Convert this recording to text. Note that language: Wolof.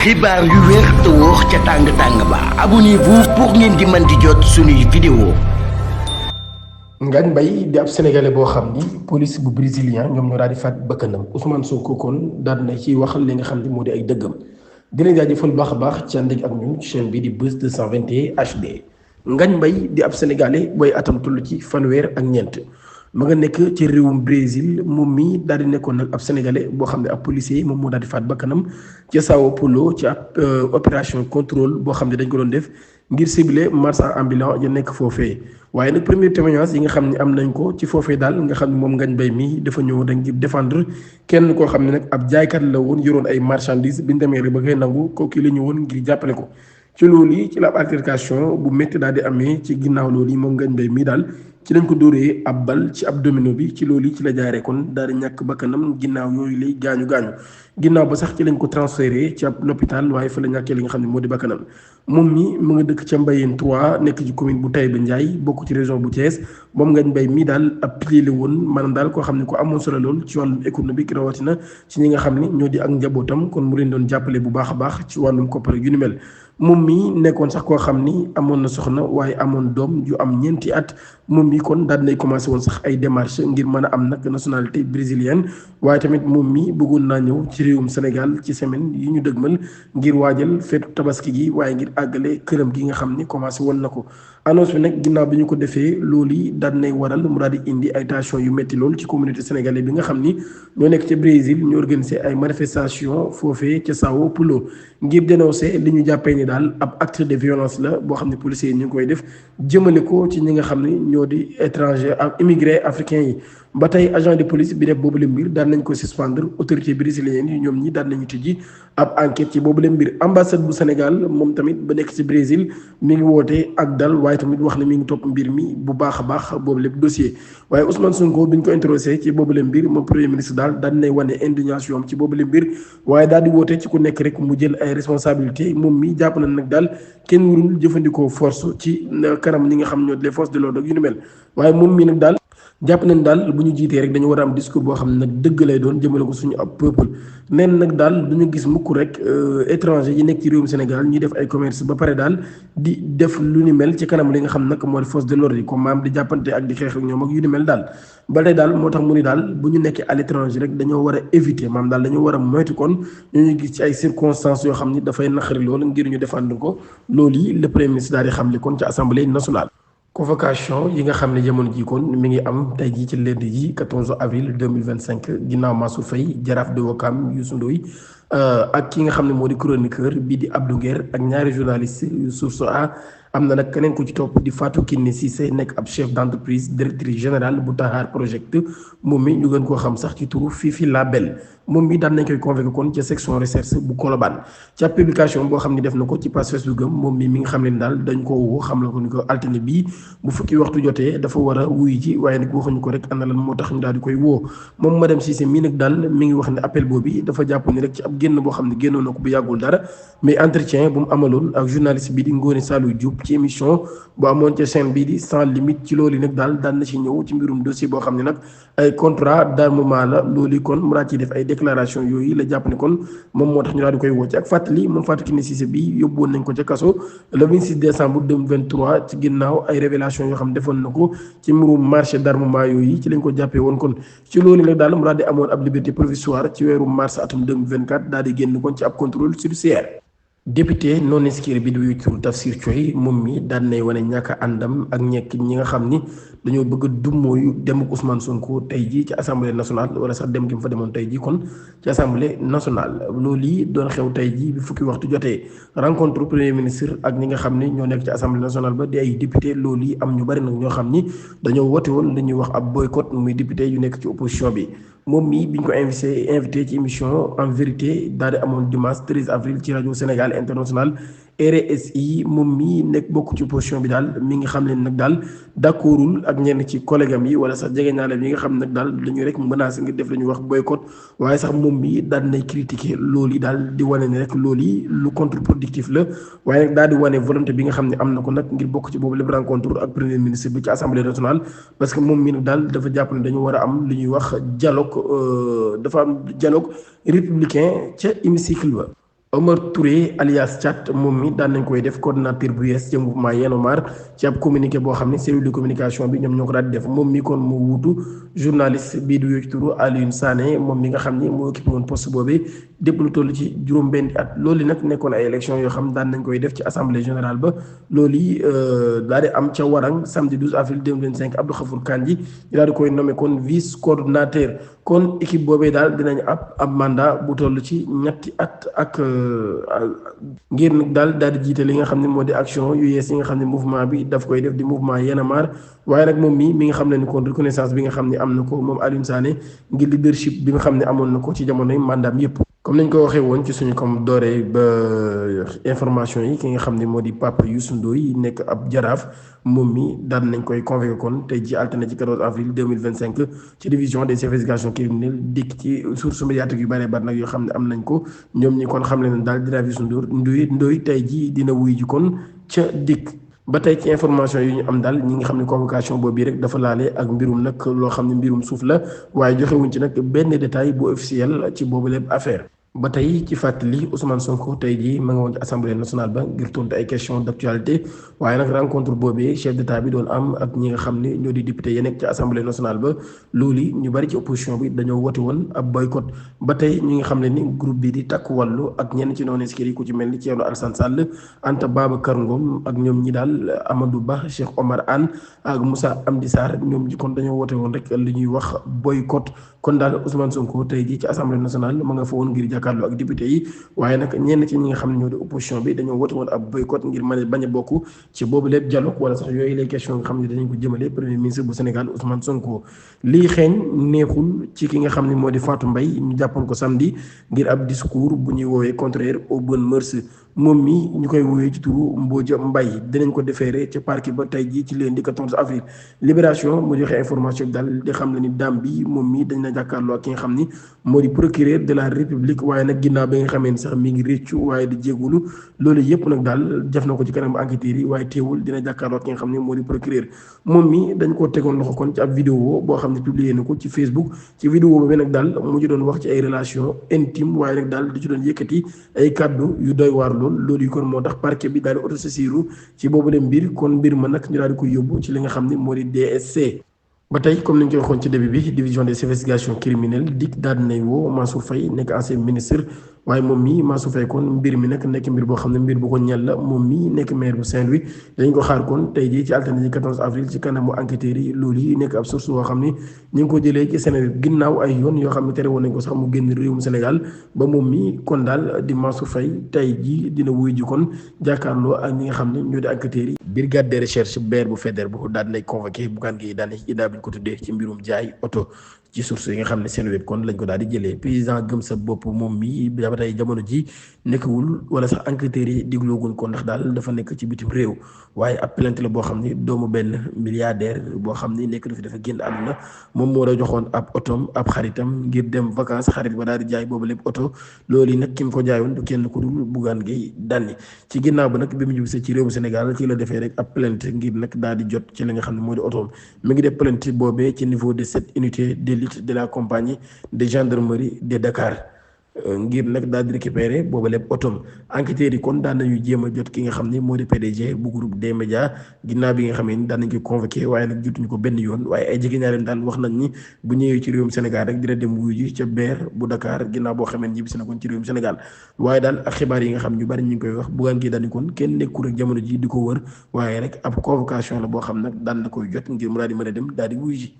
xibaar yu wér te wóor ca tàng-tàng ba abonnez-vous pour ngeen di mën di jot suñuy vidéo. Ngagne Mbaye di ab sénégalais boo xam ni police bu brésilien ñoom ñoo daal di faat bakkanam Ousmane Sonko kon daal na ci wax li nga xam ne moo di ay dëggam di leen jaajëfal baax a baax ci ànd ak ñun chaîne bi di Buzz 221 HD. Ngagne Mbaye di ab sénégalais booy atam toll ci fanweer ak ñeent ma nga nekk ci réewum Brésil moom mi daal di nekkoon nag ab sénégalais boo xam ne ab policier moom moo daal di faat bakkanam ca Sao Paulo ci ab opération contrôle boo xam ne dañ ko doon def ngir cibler marchand ambulant ya nekk foofee. waaye nag premier témoignage yi nga xam ne am nañ ko ci foofee daal nga xam ne moom Ngagne Mbaye mi dafa ñëw dañ ngir défendre kenn koo xam ne nag ab jaaykat la woon yoroon ay marchandises bi ñu demee rek ba koy nangu kooku la ñu woon ngir jàppale ko. ci loolu yi ci la ab altercation bu métti daal di amee ci ginnaaw loolu yi moom Ngagne Mbaye mii daal ci lañ ko dóoree ab bal ci ab domino bi ci loolu yi ci la jaaree kon daal di ñàkk bakkanam ginnaaw yooyu lay gaañu ginnaaw ba sax ci lañ ko transféré ci ab l'hôpital waaye fa la ñàkkee li nga xam ne moo di bakkanam moom mi mu nga dëkk ca Mbayeen 3 nekk ci commune bu Taïba Ndiaye bokk ci région bu Thiès moom Ngagne Mbaye mii daal ab pilier la woon maanaam daal koo xam ne ko amoon solo lool ci wàllum économique rawatina ci ñi nga xam ne ñoo di ak njabootam kon mu leen doon jàppale bu baax a baax ci wàllum koppar yu ni mel moom mi nekkoon sax koo xam ni amoon na soxna waaye amoon doom yu am ñeenti at moom mi kon daal dinay commencé woon sax ay démarches ngir mën a am nag nationalité brésilienne waaye tamit moom mi bëggoon naa ñëw ci réewum Sénégal ci semaine yi ñu dëgmal ngir waajal feetu tabaski gi waaye ngir àggale këram gi nga xam ni commencé woon na ko annonce bi nag ginnaaw bi ñu ko defee loolu yi daal nay waral mu daal di indi ay tension yu métti lool ci communauté sénégalaise bi nga xam ni ñoo nekk ca Brésil ñu organisé ay manifestation foofee ca Sao Paulo ngir dénoncer li ñu jàppee ni daal ab acte de violence la boo xam ne policiers yi ñu ngi koy def jëmale ko ci ñi nga xam ne ñoo di étranger ak immigré africains yi ba tey agent de police bi def boobu le mbir daan nañ ko suspendre autorité brésilienne yi ñoom ñi daan nañu tijji ab enquête ci boobu le mbir ambassade bu Sénégal moom tamit ba nekk ci Brésil mi ngi woote ak dal waaye tamit wax ne mi ngi topp mbir mi bu baax a baax boobu lépp dossier waaye Ousmane Sonko bi ñu ko introsé ci boobu le mbir moom premier ministre daal daan nay wane indignation am ci boobu le mbir waaye daal di woote ci ku nekk rek mu jël ay responsabilité moom mi jàpp na nag daal kenn warul jëfandikoo force ci kanam ñi nga xam ñoo les forces de l'ordre yu ni mel waaye moom mi nag daal jàpp nañ daal bu ñu jiitee rek dañu war a am discours boo xam ne nag dëgg lay doon jëmale ko suñu ab peuple neen nag daal du ñu gis mukk rek étranger yi nekk ci réewum Sénégal ñuy def ay commerce ba pare daal di def lu ni mel ci kanam li nga xam nag moo di force de l'ordre yi comme maam di jàppante ak di xeex ak ñoom ak yu ni mel daal ba tey daal moo tax mu ni daal bu ñu nekkee à l'étranger rek dañoo war a éviter maam daal dañoo war a moytu kon ñu gis ci ay circonstances yoo xam ni dafay naqari loolu ngir ñu défendre ko loolu yi le premier ministre daal di xam li kon ci assemblée nationale. convocation yi nga xam ne jamono ji kon mi ngi am tey jii ci lundi ji 14 avril 2025 ginnaaw Mansour Faye jaraaf de Ouakam Youssou Ndoye ak ki nga xam ne moo di chroniqueur bii di Abdou Nguer ak ñaari journaliste yu Source A am na nag keneen ku ci topp di Fatou Kiné Cissé nekk ab chef d'entreprise directrice générale bu Tahar Project moom mi ñu gën koo xam sax ci turu Fifi Label moom mi daan nañ koy convoqué kon ca section recherche bu Colobane ci ab publication boo xam ne def na ko ci page Facebook am moom mi nga xam ne daal dañ ko woo xam la ko ni ko altine bii bu fukki waxtu jotee dafa war a wuyu ji waaye nag waxuñu ko rek ana lan moo tax ñu daal di koy woo moom madame Cissé mii nag daal mi ngi wax ne appel boobu dafa jàpp ni rek ci ab génn boo xam ne génnoon na ko bu yàggul dara mais entretien bu mu amaloon ak journaliste bi di Ngoné Saliou Diop ci émission bu amoon ca chaîne bii di sans limite ci loolu nag daal daan na ci ñëw ci mbirum dossier boo xam ne nag ay contrat d'armement la loolu kon mu daal ciy def ay déclaration yooyu la jàpp ne kon moom moo tax ñu daal di koy woo ci ak fàttali moom Fatou Kiné Cissé bi yóbbu woon nañ ko ca kaso le 26 décembre 2023 ci ginnaaw ay révélation yoo xam ne defoon na ko ci mbirum marché d'armement yooyu ci lañ ko jàppee woon kon ci loolu nag daal mu daal di amoon ab liberté provisoire ci weeru mars atum 2024 daal di génn kon ci ab contrôle judiciaire député non inscrit bi di tur Tafsir Thioye moom mi daan nay wane ñàkk a àndam ak ñekk ñi nga xam ni dañoo bëgg a dummóoyu dem ak Ousmane Sonko tey jii ci assemblée nationale wala sax dem gi mu fa demoon tey jii kon ci assemblée nationale loolu yi doon xew tey jii bi fukki waxtu jotee rencontre premier ministre ak ñi nga xam ni ñoo nekk ci assemblée nationale ba di ay député loolu yi am ñu bari nag ñoo xam ni dañoo woote woon li ñuy wax ab boycott muy député yu nekk ci opposition bi moom mi biñ ko invité ci émission en vérité daal di amoon dimanche 13 avril ci rajo Sénégal international RSI moom mi nekk bokk ci position bi daal mi ngi xam leen nag daal d'accordul ak ñenn ci collègue am yi wala sax jegeñaaleem yi nga xam nag daal dañu rek menacé ngir def la ñuy wax boycott waaye sax moom mi daal nay critiquer loolu yi daal di wane ne rek loolu yi lu contre-productif la waaye nag daal di wane volonté bi nga xam ne am na ko nag ngir bokk ci boobu lépp rencontre ak premier ministre bi ci assemblée nationale parce que moom mi nag daal dafa jàpp ne dañu war a am li ñuy wax dialogue dafa am dialogue républicain ca hémicycle ba Omar Touré alias Thiat moom mi daan nañ koy def coordonnateur bu yees ci mouvement Y'en a marre ci ab communiqué boo xam ne cellule de communication bi ñoom ñoo ko daal di def moom mi kon mu wuutu journaliste bii di wéy ci turu Alioune Sané moom mi nga xam ni moo occupé woon poste boobee dépp lu toll ci juróom-benn at loolu nag nekkoon ay élection yoo xam daan nañ koy def ci assemblée générale ba loolu yi daal di am ca Warang samedi 12 avril 2025 Abdou Khafour Kandji ñu daal di koy nommé kon vice coordonnateur kon équipe boobee daal dinañ ab mandat bu toll ci ñetti at ak ngir nag daal di jiite li nga xam ne moo di action yu yees yi nga xam ne mouvement bi daf koy def di mouvement Y'en a marre waaye nag moom mi nga xam ne ni kon reconnaissance bi nga xam ne am na ko moom Alioune Sané ngir leadership bi nga xam ne amoon na ko ci jamonoy mandaam yépp comme nañ ko waxee woon ci suñu comme dooree ba information yi ki nga xam ne moo di Pape Youssou Ndoye nekk ab jaraaf moom mi daan nañ koy convoqué kon tey ji altine ci 14 avril 2025 ci division des investigations criminelles dikk ci source médiatique yu bëree bari nag yoo xam ne am nañ ko ñoom ñi kon xam leen daal jaraaf Youssou Ndoye tey ji dina wuy ji kon ca dikk ba tey ci information yi ñu am daal ñi nga xam ne convocation boobu rek dafa laale ak mbirum nag loo xam ne mbirum suuf la waaye joxewuñ ci nag benn détail bu officiel ci boobu lépp affaire. ba tey ci fàttali Ousmane Sonko tey jii ma nga woon ci assemblée nationale ba ngir tontu ay questions d'actualité waaye nag rencontre boobee chef d'état bi doon am ak ñi nga xam ne ñoo di député yi nekk ci assemblée nationale ba loolu ñu bari ci opposition bi dañoo woote woon ab boycott ba tey ñi nga xam ne ni groupe bi di takku wàllu ak ñenn ci non-inscrits yi ku ci mel ni Thierno Alassane Sall Anta Babacar Ngom ak ñoom ñi daal Amadou Ba Cheikh Omar Anne ak Moussa Amdi Sarr ñoom ñi kon dañoo woote woon rek li ñuy wax boycott kon daal Ousmane Sonko tey jii ci assemblée nationale ma nga fa woon ngir jàkkaarloo ak député yi waaye nag ñenn ci ñi nga xam ne ñoo di opposition bi dañoo woote woon ab boycott ngir mën a bañ a bokk ci boobu lépp dialogue wala sax yooyu les questions nga xam ne dañu ko jëmale premier ministre bu Sénégal Ousmane Sonko lii xeeñ neexul ci ki nga xam ne moo di Fatou Mbaye ñu jàppoon ko samedi ngir ab discours bu ñuy woowee contraire aux bonnes mœurs moom mi ñu koy woowee ci turu Mbodja Mbaye dinañ ko déféré ca parquet ba tey jii ci lundi 14 avril libération mu joxe information bi daal di xam ne ni daam bi moom mi dañ na jàkkaarloo ak ki nga xam ni moo di procureur de la république waaye nag ginnaaw bi nga xamee ni sax mi ngi réccu waaye di jéggulu loolu yëpp nag daal def na ko ci kanam enquêteurs yi waaye teewul dina jàkkaarloo ak ki nga xam ne moo di procureur moom mi dañ koo tegoon loxo kon ci ab vidéo boo xam ne publié na ko ci Facebook ci vidéo boobu nag daal mu ngi doon wax ci ay relation intime waaye nag daal di ci doon yëkkati ay kàddu yu doy waar loolu yi kon moo tax parquet bi daal di autosaisiru ci boobu leen mbir kon mbir ma nag ñu daal di koy yóbbu ci li nga xam ne moo di DSC. ba tey comme ni ñu koy waxoon ci début bi division des investigations criminelles dik daal di nay woo Mansour Faye nekk ancien ministre waaye moom mii Mansour Faye kon mbir mi nag nekk mbir boo xam ne mbir bu ko ñel la moom mii nekk maire bu Saint-Louis dañ ko xaar kon tey jii ci altine ji 14 avril ci kanamu enquêteurs yi loolu yi nekk ab source boo xam ne ñu ngi ko jëlee ci Sénégal ginnaaw ay yoon yoo xam ne tere woon nañ ko sax mu génn réewum Sénégal ba moom mii kon daal di Mansour Faye tey jii dina wuy ji kon jàkkaarloo ak ñi nga xam ne ñoo di enquêteurs yi. brigade de recherche BR bu Faidherbe bu daal di lay convoqué Bougane Gueye Dany ci daa bi ñu ko tuddee ci mbirum jaay oto ci source yi nga xam ne seen web kon lañ ko daal di jëlee président gëm sa bopp moom mi ba tey jamono ji nekkul wala sax enquêteurs yi diglooguñ ko ndax daal dafa nekk ci bitim réew waaye ab plainte la boo xam ni doomu benn milliardaire boo xam ni nekk na fi dafa génn àdduna moom moo la joxoon ab otom ab xaritam ngir dem vacances xarit ba daal di jaay boobu lépp oto loolu yi nag ki mu ko jaayoon du kenn ku dul Bougane Gueye Dany ci ginnaaw ba nag bi mu jubsee ci réewum Sénégal ci la defee rek ab plainte ngir nag daal di jot ci li nga xam ne moo di otoom mi ngi def plainte boobee ci niveau de cette unité d'élite de la compagnie de gendarmerie de Dakar ngir nag daal di récupérer boobu lépp otom enquêteurs yi kon daan nañu jéem a jot ki nga xam ne moo di PDG bu groupe des médias ginnaaw bi nga xam ne daan nañ ko convoqué waaye nag jotuñu ko benn yoon waaye ay jegeñaaleem daal wax nañ ni bu ñëwee ci réewum Sénégal rek dina dem wuyu ji ca BR bu Dakar ginnaaw boo xamee ñibbisi na kon ci réewum Sénégal waaye daal ak xibaar yi nga xam ñu bari ñu ngi koy wax Bougane Gueye Dany kon kenn nekkul rek jamono ji di ko wër waaye rek ab convocation la boo xam nag daan na koy jot ngir mu daal di mën a dem daal di wuyu ji